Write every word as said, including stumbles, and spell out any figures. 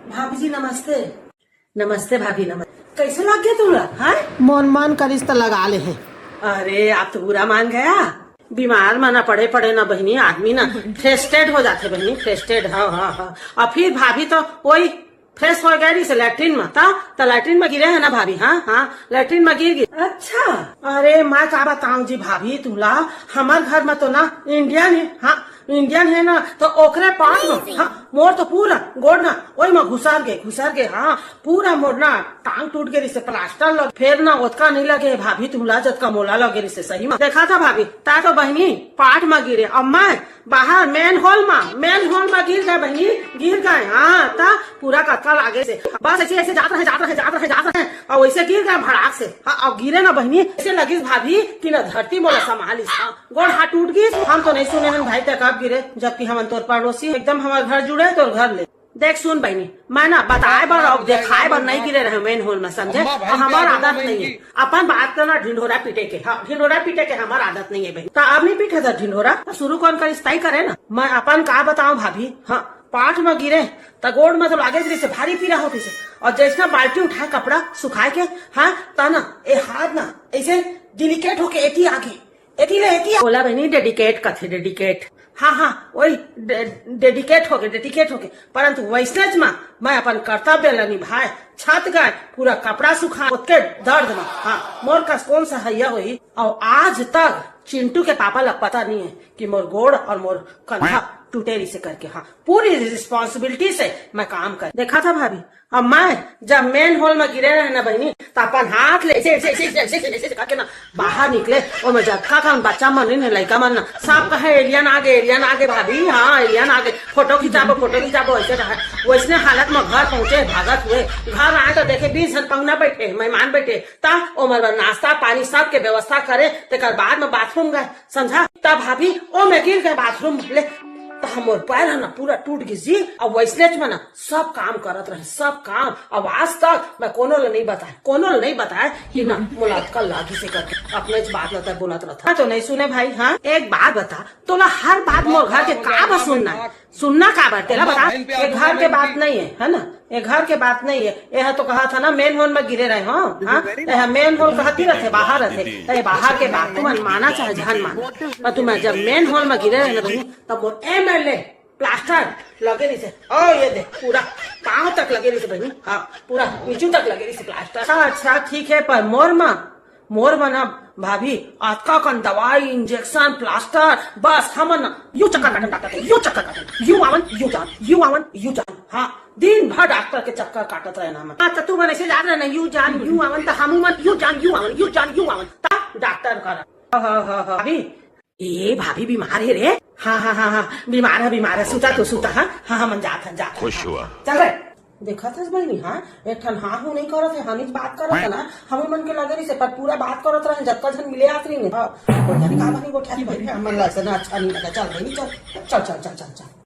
भाभी जी नमस्ते। नमस्ते भाभी, नमस्ते। कैसे लग गया तुमला? हाँ, मोर मन करिस त लगा ले हे। अरे, आप तो बुरा मान गया। बीमार मना पड़े पड़े ना बहिनी, आदमी ना फ्रस्ट्रेट हो जाथे बहिनी, फ्रस्ट्रेट। हाँ, हाँ, हाँ। और फिर भाभी तो वही फ्रेश हो गए रहिसे लैट्रिन में, त, त लैट्रिन में गिरे है ना भाभी? हाँ, हाँ, लैट्रिन में गिर गई। अच्छा। अरे मैं का बताऊं जी भाभी तुमला, हमार घर में तो ना इंडियन है, हाँ, इंडियन है ना, तो ओकरे पास में, हाँ, मोर तो पूरा गोड़ ना ओई में घुसर गए, घुसर गए। हाँ, पूरा मोर ना टांग टूट गए रहिसे, प्लास्टर लग, फिर ना ओतका नहीं लगे भाभी तुमला, जतका मोला लगे रहिसे सही में। देखा था भाभी, ता तो बहिनी पाट में गिरे, अब मैं बाहर मेन होल मा, मेन होल मा गिर गए बहिनी, गिर गए। हाँ, त पूरा कतका लागे से बस ऐसे ऐसे जात रहे, जात रहे, जात रहे, जात रहे, और वैसे गिर गए भड़ाक से। हाँ, और गिरे ना बहिनी, ऐसे लगिस भाभी कि ना धरती मोला संभालिस। हाँ, गोड़ हाथ टूट गई। हम तो नहीं सुने हन भाई ते कब गिरे, जबकि हमन तोर पड़ोसी, एकदम हमार घर जुड़े तोर घर ले। देख सुन बहिनी, मैं ना बताए बर और देखाए बर नहीं गिरे रहे मेन होल में, समझे? अम्मा भाई और हमार आदत नहीं है अपन बात करना ढिंढोरा पीटे के। हाँ, ढिंढोरा पीटे के हमार आदत नहीं है बहिनी। तो अब नहीं पीटे था ढिंढोरा, तो शुरू कौन करिस तई करे ना। मैं अपन का बताऊं भाभी, हाँ, पाट में गिरे त गोड़ में तो लागे जैसे भारी पीरा होती से, और जैसे बाल्टी उठाए कपड़ा सुखाए के, हाँ, तना ए हाथ ना ऐसे डिलिकेट होके एती आगे, एती ले एती। बोला बहिनी डेडिकेट कथे, डेडिकेट। हाँ, हाँ, वही डे-, डेडिकेट होके, डेडिकेट होके। परंतु वैसने ज मा मैं अपन कर्तव्य ला निभाए, छत गए, पूरा कपड़ा सुखा, ओतके दर्द मा। हाँ, मोर कस कौन सा हैया होही? और आज तक चिंटू के पापा ला पता नहीं है कि मोर गोड़ और मोर कंधा टूटे रहिसे करके। हाँ, पूरी रिस्पॉन्सिबिलिटी से मैं काम कर। देखा था भाभी, अब मैं जब मेन होल में गिरे रहे ना बहिनी, तो अपन हाथ ले ऐसे, ऐसे, ऐसे, ऐसे, ऐसे, ऐसे, ऐसे करके ना बाहर निकले। और मैं जब का काम बच्चा मन नहीं, लड़का मन ना, सब कहे एलियन आगे, एलियन आगे भाभी, हाँ, एलियन आगे, फोटो खिंचाबो, फोटो खिंचाबो, ऐसे रहे। वैसने हालत में घर पहुंचे, भागत हुए। घर आए तो देखे बीस जन पहुना बैठे, मेहमान बैठे, ता ओमर बर नाश्ता पानी सबके व्यवस्था करे, तेकर बाद में बाथरूम गए, समझा? तब भाभी ओ में गिर गए बाथरूम ले, तो हमर पैर है ना पूरा टूट गई जी। अब वैसने ज में ना सब काम करत रहे, सब काम। अब आज तक मैं कोनो ल नहीं बताए, कोनो ल नहीं बताए कि ना मुलाकात लागी से करके। अपने ज बात लता बोलत रहता तो नहीं सुने भाई। हाँ, एक बात बता, तोला हर बात मोर घर के का बस सुनना है? सुनना का बात, तेला बता। ये घर के बात नहीं है, है ना? ये घर के बात नहीं है। ये तो कहा था ना मेन होल में गिरे रहे हो, हाँ? ये मेन होल कहती रहते, बाहर रहते। ये बाहर के बात तुमन माना चाहे जान माना, पर तुम जब मेन होल में गिरे रहे ना बहिनी, तब मोर एमएलए प्लास्टर लगे रहिसे। ओ ये दे, पूरा पांव तक लगे रहिसे बहिनी। हाँ, पूरा नीचू तक लगे रहिसे प्लास्टर। अच्छा, अच्छा, ठीक है, पर मोर माँ, मोर मन ह भाभी, अतका कन दवाई, इंजेक्शन, प्लास्टर, बस हमन यू चक्कर काटन डॉक्टर के, यू चक्कर काटन, यू आवन, यू जान, यू आवन, यू जान। हाँ, दिन भर डॉक्टर के चक्कर काटत रहना हमन। हाँ, त तू मन ऐसे जात रहना, यू जान, यू आवन, त हमू मन यू जान, यू आवन, यू जान, यू आवन, त डॉक्टर करा। हाँ, हाँ, हाँ, हाँ, भाभी, ए भाभी बीमार है रे। हाँ, हाँ, हाँ, हाँ, बीमार है, बीमार है, सुता तो सुता। हाँ, हाँ, हाँ, मन जात है, जात है, खुश हाँ। हुआ। चल रे। देखत हस बहिनी, हाँ, एक ठन हाँ हूँ नहीं करत है, हमीच बात करत है ना, हमू मन के लगे रहिसे, पर पूरा बात करत रहे, जतका झन मिले आत रही। हाँ, गोठियारी का बनी गोठियारी भाई, हमन ला ऐसे ना अच्छा नहीं लगा। चल बहिनी, चल, चल, चल, चल, चल, चल।